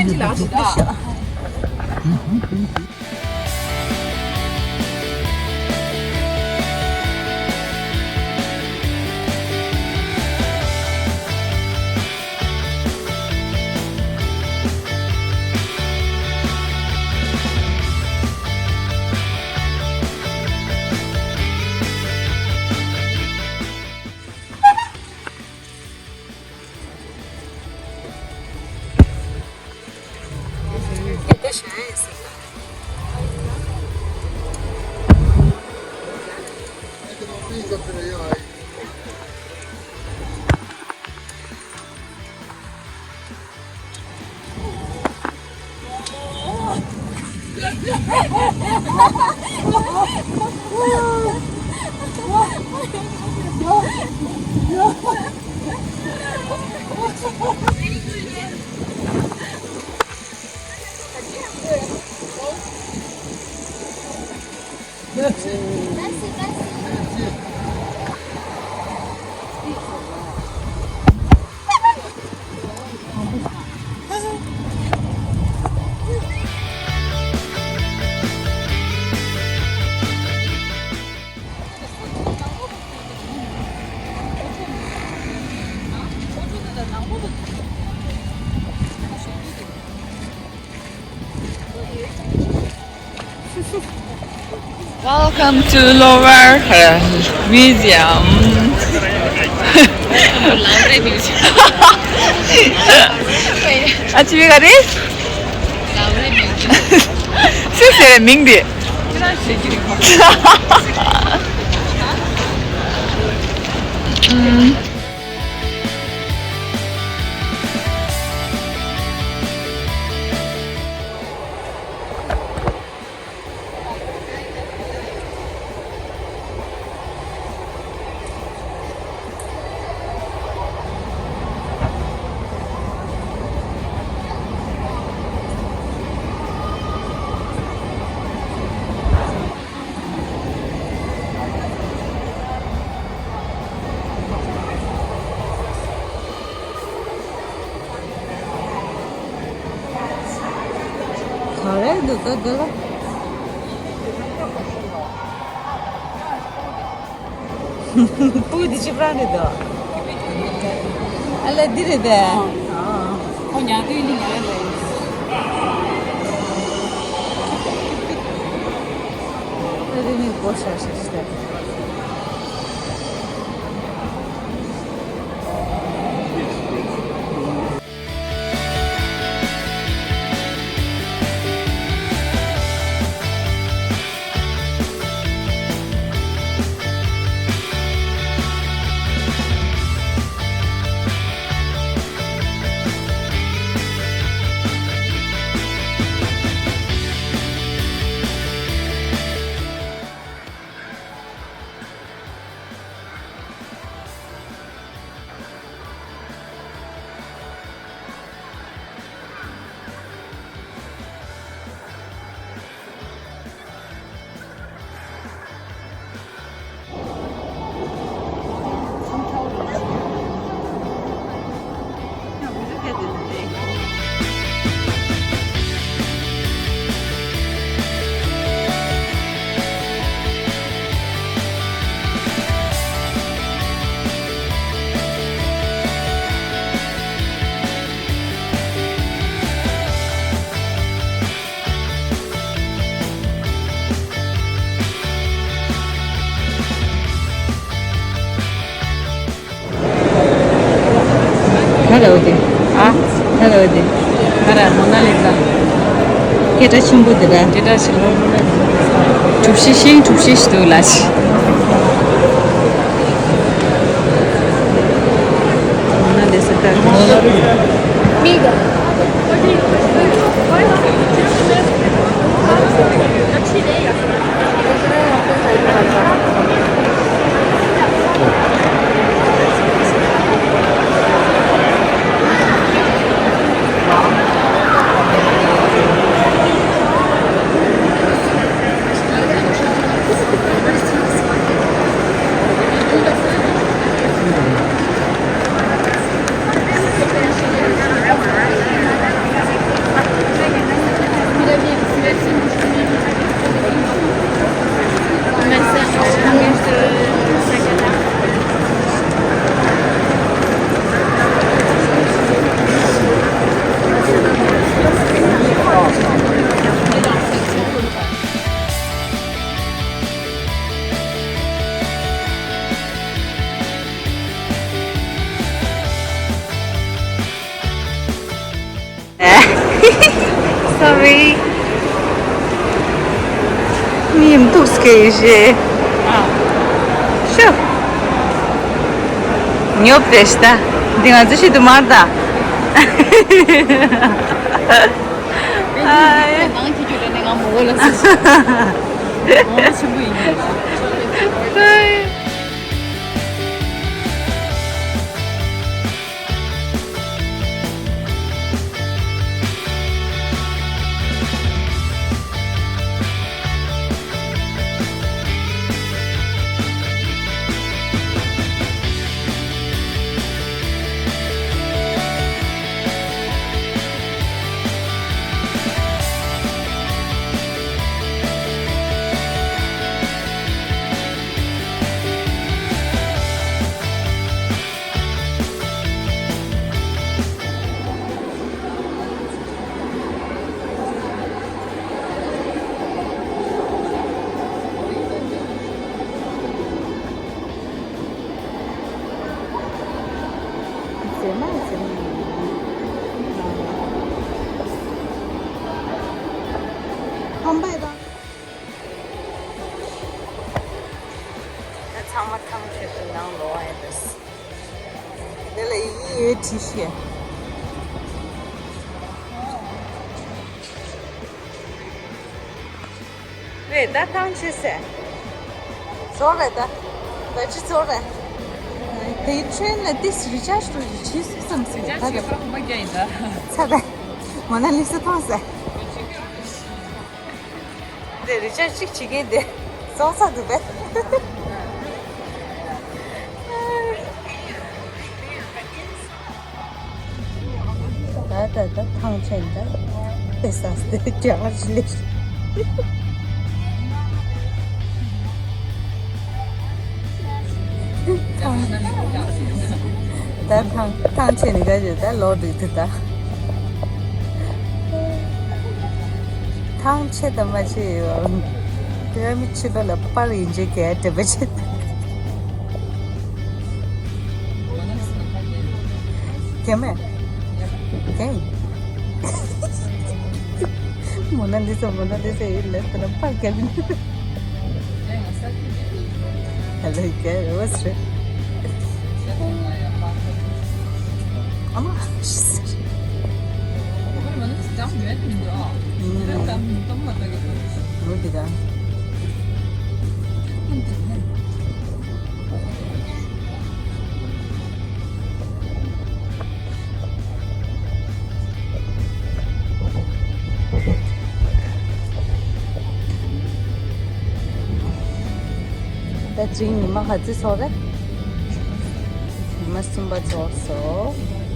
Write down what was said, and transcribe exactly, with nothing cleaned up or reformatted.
ཁྱེད་ཀྱི་ལག་ཏུ་ཤ། Welcome to Lower, uh, Museum. ཨ་ཅི་བི་ག་རེད། སུས་ཟེར་མིང་འདི། ཨུམ། ག་རེ་འདུག་ད་འདི་ལ། སྤུ་གུ་འདི་ཅི་པྲ་འདི་འདུག་ཨ་ལ་འདི་རེད་དེ། ཁོ་ཉལ་དུས་ནི་ཉལ་ཡ་ལས། ཨ་རེ་ནི་སྒོ་ཤར་ཤར་ཤར། ག་རེ་འོ་དེ། ཨ། ག་རེ་འོ་དེ། ག་རེ་མོ་ན་ལི་ཟ། སྐད་གྲགས་ཆེན་པོ་དེ་ར། སྐད་གྲགས་ཆེན་པོ། གྲུ་བཞི་ཤིང་གྲུ་བཞི་ཞིག་འདུག་ལ་ཞིག་མོ་ན་ལི་ཟ་ལྟར། མིག་མིའི་འདུག་སྐད་ཡིན་ཤེས། ཤོ། ཉོབ་རེ་ཤི་ད། འདི་ང་ཚོ་ཤི་དུ་མར་ད། ཨ། ནང་གི་ཁྱོད་ནས་ང་མོ་བོ་ལ་སུ་ཞིག་ངོ་ཆེན་པོ་ཡིན་ནས། ཟེར་མ་ཟེར་མ་ཡིན། ཁམས་པ་དང་། ད་ཚང་མ་ཐང་ཆད་དུ་ནང་ལོག་ཨེ་འདུག་དེ་ལ་ཡི་ཡོད་བྲིས་ཤེས། རེད་ད་ཐང་ཆད་ཟེར། ཚོར་རེད་ད། ད་ཅི་ཚོར་རེད། དེའི་ཁྲོད་ལ་ཏིས་རི་ཅར་ཇི་ཏུ་རི་ཅི་སུ་སམ་སི་ད་རེད། ཚ་རེད། མོ་ན་ལི་ས་མཐོང་ཟེར། དེ་རི་ཅར་ཇི་གཅིག་བྱེད་མཁན་དེ་སོང་ས་འདུག་པས། ད་ད་ད་ཐང་ཆད་ད། དེ་ས་སྟེ་ཅར་ཇི་ལེ། ད་ཐང་ཐང་ཆད་ནི་ག་ཞིག་ད་ལོག་འགྲིག་ཐུབ་ད། ཐང་ཆད་དང་མ་ཆད་ཡོད། དེ་མི་ཕྱི་ལོགས་ལ་པར་ཡིན་ཆེད་གས་དྲན་པ་ཆེ། རྒན་མེ། རྒན། མོ་ན་ལི་ས་མོ་ན་ལི་ས་ཡིན་ལབ་ན་པར་རྒྱབ་ཡིན། Hello, girl. What's it? ཨ་མ། ཨ་མ། ཨ་མ། ཨ་མ། ད་ཅིང་ཉི་མ་ག་ཚོད་ཚོགས་རེད། ཉི་མ་གསུམ་པ་ཚོགས་སོང་།